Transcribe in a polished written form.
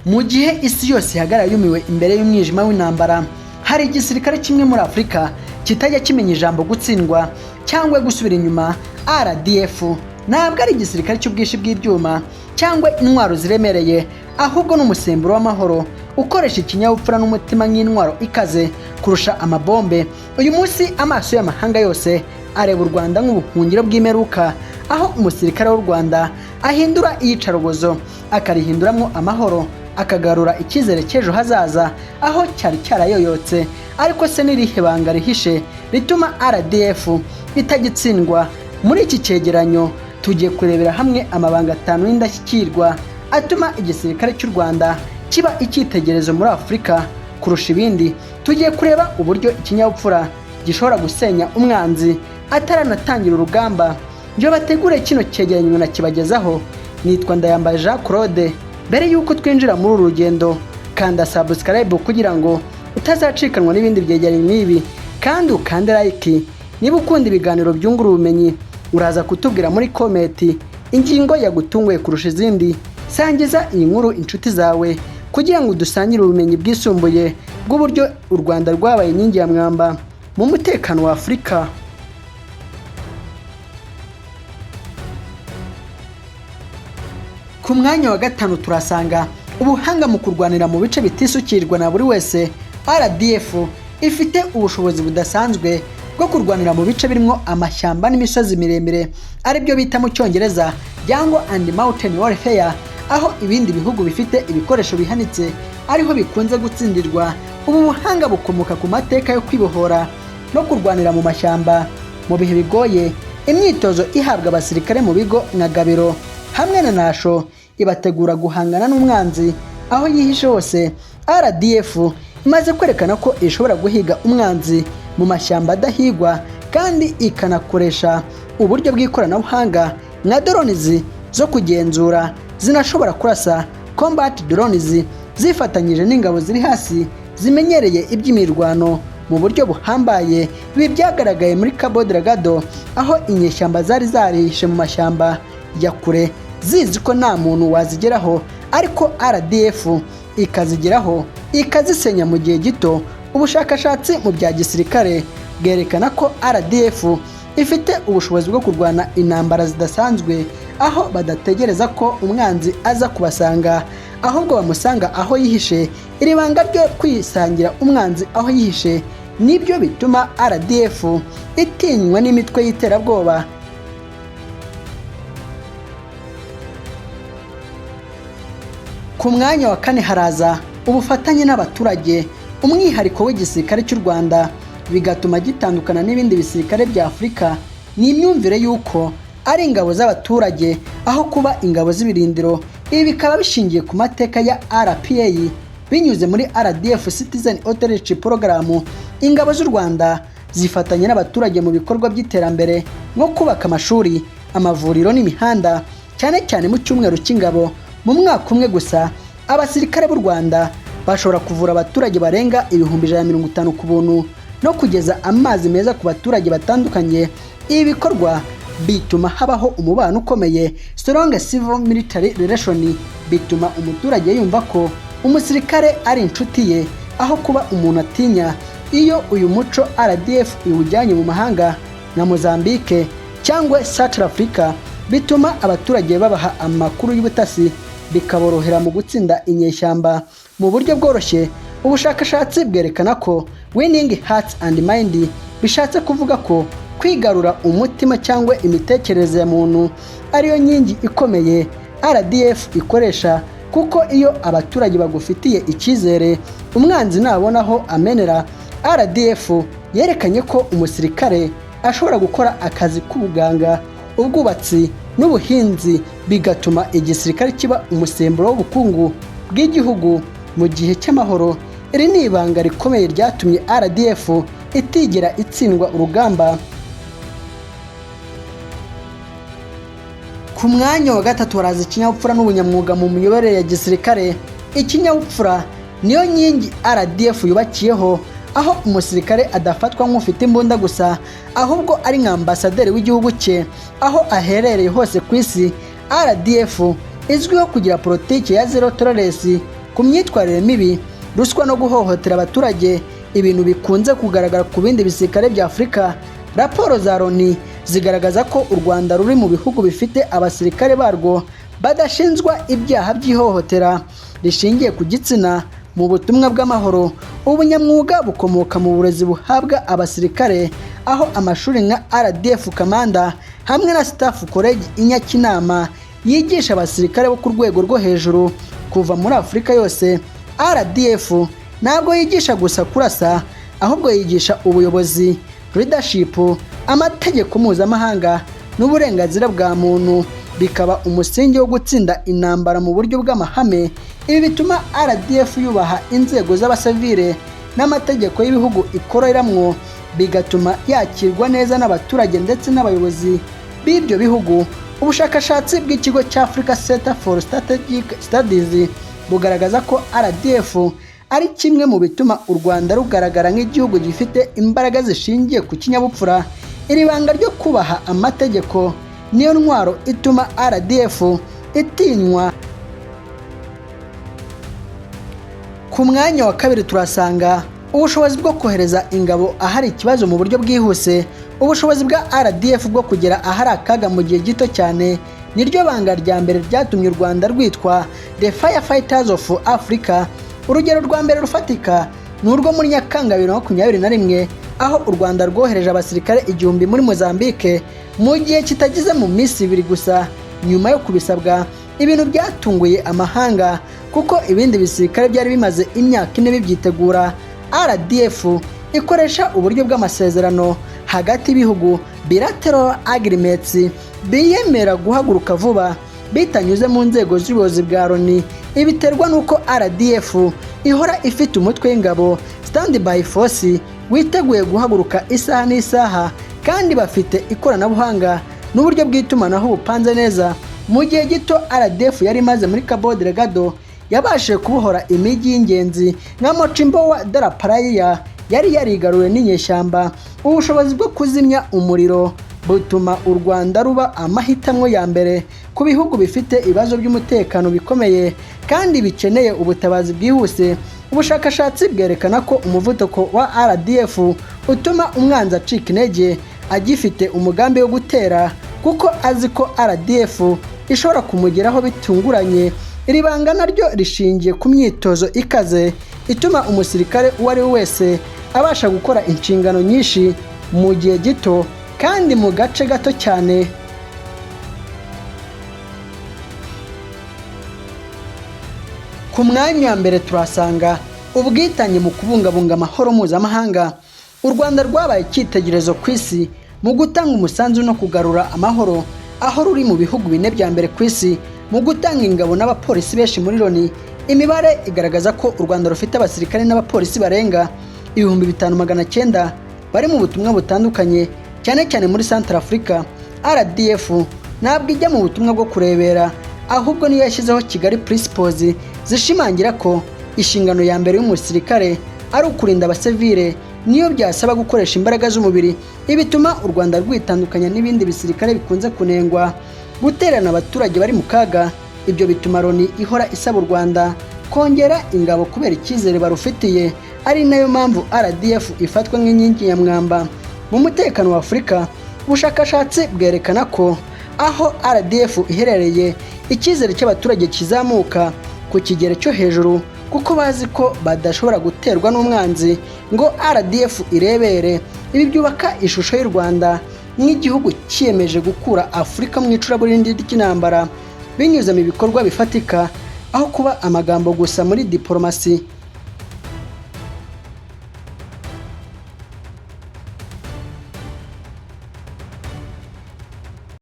Mu gihe isi yose ihagarara yumiwe imbere y'umwijima w'intambara, hari igisirikare kimwe muri Afurika kitajya kimenya ijambo gutsindwa cyangwa gusubira inyuma. RDF ntabwo ari igisirikare cy'ubwinshi bw'ibyuma cyangwa intwaro ziremereye, ahubwo ni umusemburo w'amahoro ukoresha ikinyabupfura n'umutima nk'intwaro ikaze kurusha amabombe. Uyu munsi amaso y'amahanga yose areba u Rwanda nk'ubuhungiro bw'imperuka, aho umusirikare w'u Rwanda ahindura iyicarubozo akarihinduramwo amahoro, akagarura icyizere cy'ejo hazaza aho cyari cyarayoyotse. Ariko se n'irihe banga rihishe rituma RDF itagitsindwa? Muri iki cyegeranyo tugiye kurebera hamwe amabanga atanu y'indashyikirwa atuma igisirikare cy'u Rwanda kiba icyitegererezo muri Afurika kurusha ibindi. Tugiye kureba uburyo ikinyabupfura gishobora gusenya umwanzi ataranatangira urugamba. Njye bategure kino cyegeranyo nakibagezaho, nitwa Ndayambaye Jean Claude. Mbere y'uko twinjira muri uru rugendo, kanda subscribe kugira ngo utazacikanwa n'ibindi byegeranyo nk'ibi, kandi ukande like niba ukunda ibiganiro byungura ubumenyi. Uraza kutubwira muri comment ingingo yagutunguye kurusha izindi. Sangiza iyi nkuru inshuti zawe kugira ngo dusangire ubumenyi bwisumbuye bw'uburyo u Rwanda rwabaye inkingi ya mwamba mu mutekano wa Afurika. Ku mwanya wa gatanu turasanga ubuhanga mu kurwanira mu bice bitisukirwa na buri wese. RDF ifite ubushobozi budasanzwe bwo kurwanira mu bice birimo amashyamba n'imisozi miremire, aribyo bita mu Cyongereza Jungle and Mountain Warfare. Aho ibindi bihugu bifite ibikoresho bihanitse ariho bikunze gutsindirwa. Ubu buhanga bukomoka ku mateka yo kwibohora no kurwanira mu mashyamba mu bihe bigoye. Imyitozo ihabwa abasirikare mu bigo nka Gabiro hamwe na Nasho ibategura guhangana n'umwanzi aho yihishe hose. RDF imaze kwerekana ko ishobora guhiga umwanzi mu mashyamba adahigwa, kandi ikanakoresha uburyo bw'ikoranabuhanga nka drones zo kugenzura zinashobora kurasa, combat drones, zifatanyije n'ingabo ziri hasi zimenyereye iby'imirwano mu buryo buhambaye. Ibi byagaragaye muri Cabo Delgado, aho inyeshyamba zari zarihishe mu mashyamba ya kure zizi ko nta muntu wazigeraho, ariko RDF ikazigeraho ikazisenya mu gihe gito. Ubushakashatsi mu bya gisirikare bwerekana ko RDF ifite ubushobozi bwo kurwana intambara zidasanzwe, aho badategereza ko umwanzi aza kubasanga, ahubwo bamusanga aho yihishe. Iri banga ryo kwisangira umwanzi aho yihishe nibyo bituma RDF itinywa n'imitwe y'iterabwoba. Ku mwanya wa kane haraza ubufatanye n'abaturage. Umwihariko w'igisirikare cy'u Rwanda bigatuma gitandukana n'ibindi bisirikare bya Afurika ni imyumvire y'uko ari ingabo z'abaturage aho kuba ingabo z'ibirindiro. Ibi bikaba bishingiye ku mateka ya RPA. Binyuze muri RDF Citizen Outreach Program, ingabo z'u Rwanda zifatanya n'abaturage mu bikorwa by'iterambere nko kubaka amashuri, amavuriro n'imihanda, cyane cyane mu cyumweru cy'ingabo. Mu mwaka umwe gusa, abasirikare b'u Rwanda bashobora kuvura abaturage barenga 150,000 ku buntu no kugeza amazi meza ku baturage batandukanye. Ibi bikorwa bituma habaho umubano ukomeye, strong civil military relation, bituma umuturage yumva ko umusirikare ari inshuti ye aho kuba umuntu atinya. Iyo uyu muco RDF iwujyanye mu mahanga nka Mozambique cyangwa Central Africa, bituma abaturage babaha amakuru y'ubutasi, bikaborohera mu gutsinda inyeshyamba mu buryo bworoshye. Ubushakashatsi bwerekana ko winning hearts and mind, bishatse kuvuga ko kwigarura umutima cyangwa imitekerereze ya muntu, ariyo nkingi ikomeye RDF ikoresha, kuko iyo abaturage bagufitiye icyizere, umwanzi nabona aho amenera. RDF yerekanye ko umusirikare ashobora gukora akazi k'ubuganga, ubwubatsi n'ubuhinzi, bigatuma igisirikare kiba umusemburo w'ubukungu bw'igihugu mu gihe cy'amahoro. Iri ni ibanga rikomeye ryatumye RDF itigera itsindwa urugamba. Ku mwanya wa gatatu haraza ikinyabupfura n'ubunyamwuga mu miyoborere ya gisirikare. Ikinyabupfura niyo nkingi RDF yubakiyeho, aho umusirikare adafatwa nk'ufite imbunda gusa, ahubwo ari nka ambasaderi w'igihugu cye aho aherereye hose ku isi. RDF izwiho kugira politiki ya zero tolerance. ku myitwarire mibi, ruswa no guhohotera abaturage, ibintu bikunze kugaragara ku bindi bisirikare bya Afurika. Raporo za Loni zigaragaza ko u Rwanda ruri mu bihugu bifite abasirikare barwo badashinjwa ibyaha by'ihohotera rishingiye ku gitsina mu butumwa bw'amahoro. Ubunyamwuga bukomoka mu burezi buhabwa abasirikare, aho amashuri nka RDF Kamanda hamwe na Staff College i Nyakinama yigisha abasirikare bo ku rwego rwo hejuru kuva muri Afurika yose. RDF ntabwo yigisha gusa kurasa, ahubwo yigisha ubuyobozi, leadership, amategeko mpuzamahanga n'uburenganzira bwa muntu, bikaba umusingi wo gutsinda intambara mu buryo bw'amahame. Ibi bituma RDF yubaha inzego z'abasivile n'amategeko y'ibihugu ikoreramwo, bigatuma yakirwa neza n'abaturage ndetse n'abayobozi b'ibyo bihugu. Ubushakashatsi bw'ikigo cya Africa Center for Strategic Studies bugaragaza ko RDF ari kimwe mu bituma u Rwanda rugaragara nk'igihugu gifite imbaraga zishingiye ku kinyabupfura. Iri banga ryo kubaha amategeko niyo ntwaro ituma RDF itinywa. Ku mwanya wa kabiri turasanga ubushobozi bwo kohereza ingabo ahari ikibazo mu buryo bwihuse. Ubushobozi bwa RDF bwo kugera ahari akaga mu gihe gito cyane niryo banga rya mbere ryatumye u Rwanda rwitwa The Firefighters of Africa. Urugero rwa mbere rufatika ni urwo muri Nyakanga 2021, aho u Rwanda rwohereje abasirikare 1000 muri Mozambique mu gihe kitageze mu minsi 2 gusa nyuma yo kubisabwa, ibintu byatunguye amahanga kuko ibindi bisirikare byari bimaze imyaka 4 bibyitegura. RDF ikoresha uburyo bw'amasezerano hagati y'ibihugu, bilateral agreements, biyemera guhaguruka vuba bitanyuze mu nzego z'ubuyobozi bwa Loni. Ibi biterwa n'uko RDF ihora ifite umutwe w'ingabo, standby force, witeguye guhaguruka isaha n'isaha, kandi bafite ikoranabuhanga n'uburyo bw'itumanaho bupanze neza. Mu gihe gito RDF yari imaze muri Cabo Delgado, yabashije kubohora imijyi y'ingenzi nka Mocimboa de la Praia yari yarigaruriwe n'inyeshyamba. Ubushobozi bwo kuzimya umuriro butuma u Rwanda ruba amahitamo ya mbere ku bihugu bifite ibibazo by'umutekano bikomeye kandi bikeneye ubutabazi bwihuse. Ubushakashatsi bwerekana ko umuvuduko wa RDF utuma umwanzi acika intege agifite umugambi wo gutera, kuko azi ko RDF ishobora kumugeraho bitunguranye. Iri banga naryo rishingiye ku myitozo ikaze ituma umusirikare uwo ari we wese abasha gukora inshingano nyinshi mu gihe gito kandi mu gace gato cyane. Ku mwanya wa mbere turasanga ubwitange mu kubungabunga amahoro mpuzamahanga. U Rwanda rwabaye icyitegererezo ku isi mu gutanga umusanzu no kugarura amahoro, aho ruri mu bihugu bine bya mbere ku isi mu gutanga ingabo n'abapolisi benshi muri Loni. Imibare igaragaza ko u Rwanda rufite abasirikare n'abapolisi barenga 5900 bari mu butumwa butandukanye, cyane cyane muri Central Africa. RDF ntabwo ijya mu butumwa bwo kurebera, ahubwo niyo yashyizeho Kigali Principles zishimangira ko inshingano ya mbere y'umusirikare ari ukurinda abasivile, niyo byasaba gukoresha imbaraga z'umubiri. Ibi bituma u Rwanda rwitandukanya n'ibindi bisirikare bikunze kunengwa gutererana abaturage bari mu kaga. Ibyo bituma Loni ihora isaba u Rwanda kongera ingabo kubera icyizere barufitiye, ari nayo mpamvu RDF ifatwa nk'inkingi ya mwamba mu mutekano wa Afurika. Ubushakashatsi bwerekana ko aho RDF iherereye icyizere cy'abaturage kizamuka ku kigero cyo hejuru, kuko bazi ko badashobora guterwa n'umwanzi ngo RDF irebere. Ibi byubaka ishusho y'u Rwanda nk'igihugu cyiyemeje gukura Afurika mu icuraburindi ry'intambara binyuze mu bikorwa bifatika, aho kuba amagambo gusa muri diporomasi.